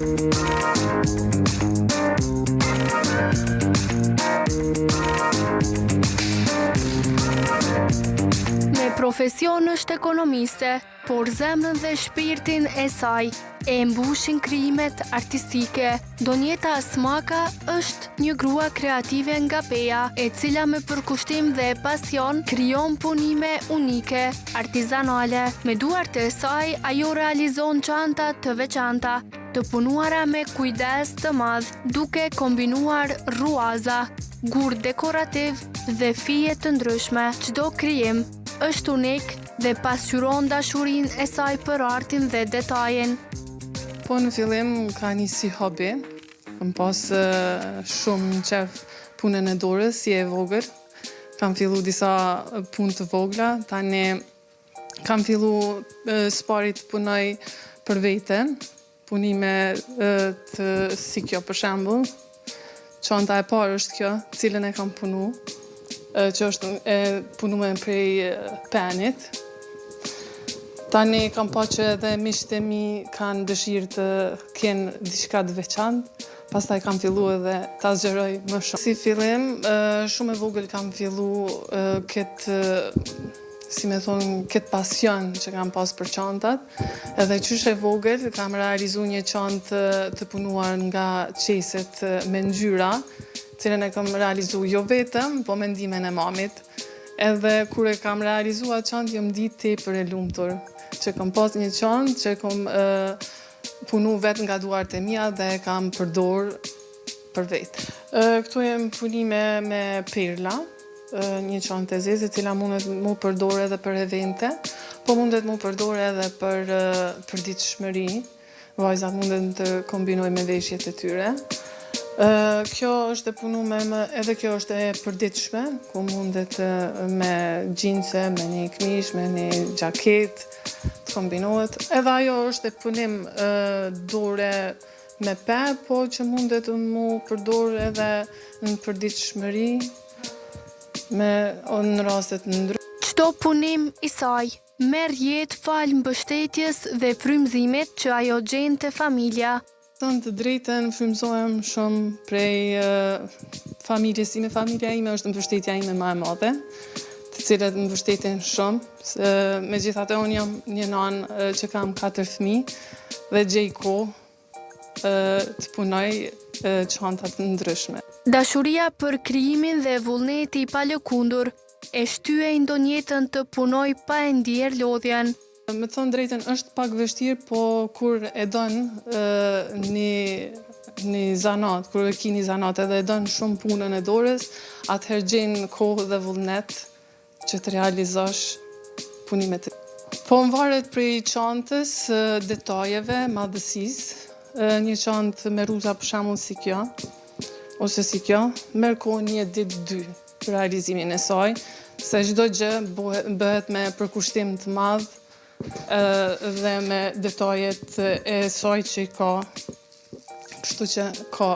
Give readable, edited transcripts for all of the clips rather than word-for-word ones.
Me profesion është ekonomiste, por zemrën dhe shpirtin e saj e mbushin krijimet artistike. Donjeta Smaka është një grua kreative nga Peja, e cila me përkushtim dhe pasion krijon punime unike, artizanale. Me duart e saj, ajo realizon çanta të veçanta, të punuara me kujdes të madh, duke kombinuar rruaza, gurë dekorativ dhe fije të ndryshme. Çdo krijim është unik dhe pasqyron dashurinë e saj për artin dhe detajin. Po në fillim ka nis si hobi, kam pas shumë qef punën e dorës si e vogël. Kam fillu disa punë të vogla, tani kam fillu s'pari të punoj për veten, punime të si kjo për shembull. Çanta e parë është kjo, cilën e kam punu, që është e punume prej penit. Tani kam pa që edhe miqtë e mi kanë dëshirë të kenë diçka të veçantë, pastaj kam fillu edhe ta zgjeroj më shumë. Si fillim, shumë e vogël kam fillu këtë, si me thonë, këtë pasion që kam pas për çantat, edhe qysh e vogël kam realizu një çantë të punuar nga qeset me ngjyra, cilën e kam realizu jo vetëm, po me ndihmën e mamit. Edhe kur e kam realizu atë çantë jam ndi tepër e lumtur, që kam pas një çantë që kam punu vetë nga duart e mia dhe e kam përdor për vetë. Këto janë punime me perla, një çantë e zezë e cila mundet mu përdor edhe për evente, po mundet mu përdor edhe për përditshmëri. Vajzat munden të kombinojnë me veshjet e tyre. Kjo është e punume me, edhe kjo është e përditshme, ku mundet me xhinse, me një këmishë, me një xhaketë, të kombinohet. Edhe ajo është e punim dore me pe, po që mundet mu përdor edhe në përditshmëri, me në raste të ndryshme. Çdo punim i saj merr jetë falë mbështetjes dhe frymëzimit që ajo gjen te familja. Thënë të drejtën, frymëzohem shumë prej familjes sime. Familja ime është mbështetja ime ma e madhe, të cilët më mbështetin shumë. Megjithatë, unë jam një nanë që kam 4 fëmijë dhe gjej kohë të punoj çanta të ndryshme. Dashuria për krijimin dhe vullneti i palëkundur e shtyejnë Donjetën të punojë pa e ndier lodhjen. Me të thënë drejtën është pak vështirë, po kur e don një një zanat, kur e ki një zanat edhe e don shumë punën e dorës, atëherë gjen kohë dhe vullnet që të realizosh punimet. Po më varet prej çantës, detajeve, madhësisë. Një çantë me rruza për shembull si kjo, ose si kjo, merr kohë një ditë dy për realizimin e saj, se çdo gjë bëhet me përkushtim të madh dhe me detajet e saj që i ka, kështu që ka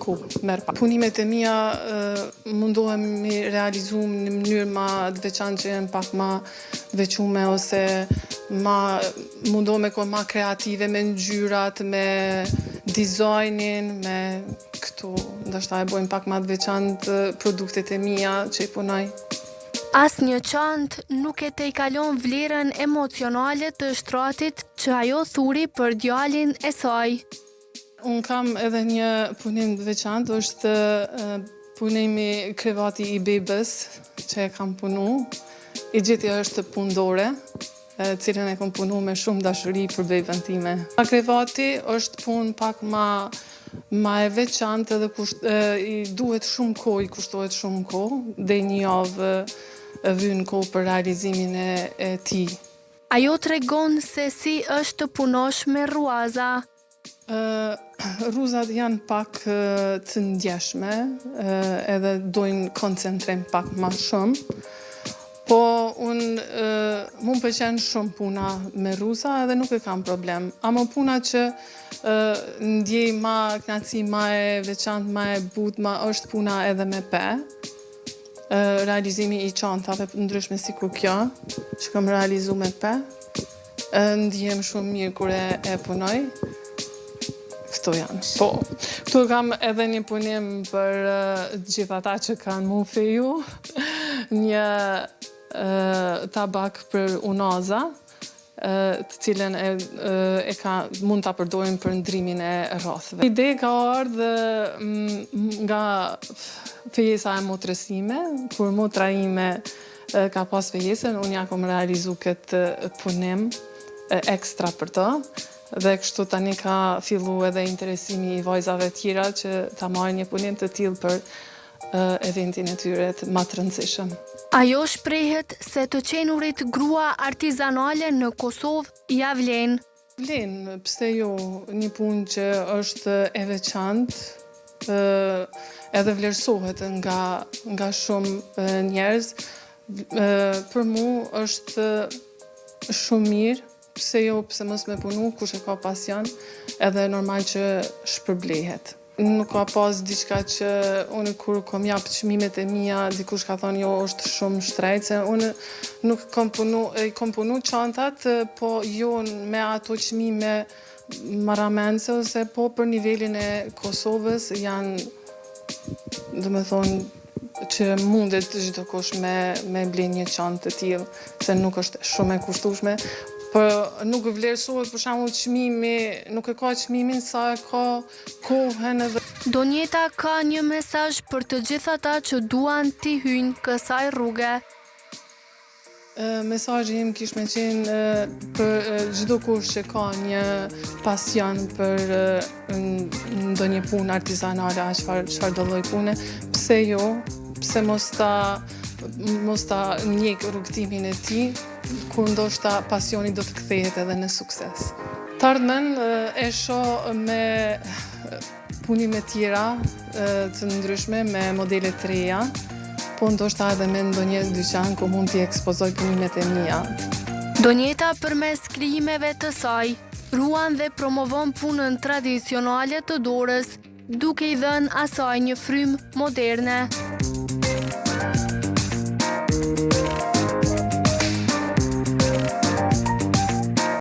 kohë, merr pak. Punimet e mia mundohem mi realizu në mënyrë ma të veçantë që janë pak ma të veçume ose ma mundohem me kon ma kreative me ngjyrat, me dizajnin, me këto, ndoshta e bojnë pak ma të veçantë produktet e mia që i punoj. Asnjë çantë nuk e tejkalon vlerën emocionale të shtratit që ajo thuri për djalin e saj. Unë kam edhe një punim të veçantë, është punimi krevati i bebës që e kam punu. I gjithi është punë dore, cilën e kam punu me shumë dashuri për bebën time. Krevati është punë pak ma ma e veçantë edhe kusht, i duhet shumë kohë, i kushtohet shumë kohë, deri një javë vyn kohë për realizimin e, e tij. Ajo tregon se si është të punosh me rruaza. Rruzat janë pak të ndjeshme, edhe dojnë koncentrim pak ma shumë. Po, unë, mu më pëlqen shumë puna me rruza edhe nuk e kam problem. Ama puna që ndjej ma knaqësi, ma e veçantë, ma e butë, ma është puna edhe me pe. Realizimi i çantave ndryshme sikur kjo, që kam realizu me pe. Ndihem shumë mirë kur e, e punoj. Këto janë. Po, këtu kam edhe një punim për gjithë ata që kanë mu feju, një tabak për unaza, të cilën e, e ka, mund ta përdorim për ndrimin e rrathëve. Ide ka ardhë nga fejesa e motrës ime, kur motra ime ka pas fejesën, unë ja kom realizu këtë punim ekstra për të, dhe kështu tani ka fillu edhe interesimi i vajzave tjera që ta marrin një punim të tillë për eventin e tyre të ma të rëndësishëm. Ajo shprehet se të qenurit grua artizanale në Kosovë ja vlen. Vlen, pse jo, një punë që është e veçantë, edhe vlerësohet nga, nga shumë njerëz. Për mu është shumë mirë, pse jo, pse mos me punu, kush e ka pasion, edhe normal që shpërblehet. Nuk ka pas diçka që unë kur kom jap çmimet e mia, dikush ka thonë jo është shumë shtrejt, se unë nuk kom punu, i kom punu çantat, po jo me ato çmime marramendëse ose po për nivelin e Kosovës janë, do me thonë, që mundet çdokush me, me ble një çantë të tillë, se nuk është shumë e kushtueshme, po nuk vlerësohet për shembull çmimi, nuk e ka çmimin sa e ka kohën edhe Donjeta ka një mesazh për të gjithë ata që duan t'i hyjnë kësaj rruge. Mesazhi im kish me qenë për çdokush që ka një pasion për ndonjë punë artizanale, a çfarë çfarë do lloj pune, pse jo, pse mos ta mos ta ndjek rrugëtimin e tij, kur ndoshta pasioni do të kthehet edhe në sukses. Të ardhmen e shoh me punime tjera të ndryshme, me modele të reja, po ndoshta edhe me ndonjë dyqan ku mund t'i ekspozoj punimet e mia. Donjeta përmes krijimeve të saj, ruan dhe promovon punën tradicionale të dorës, duke i dhënë asaj një frymë moderne.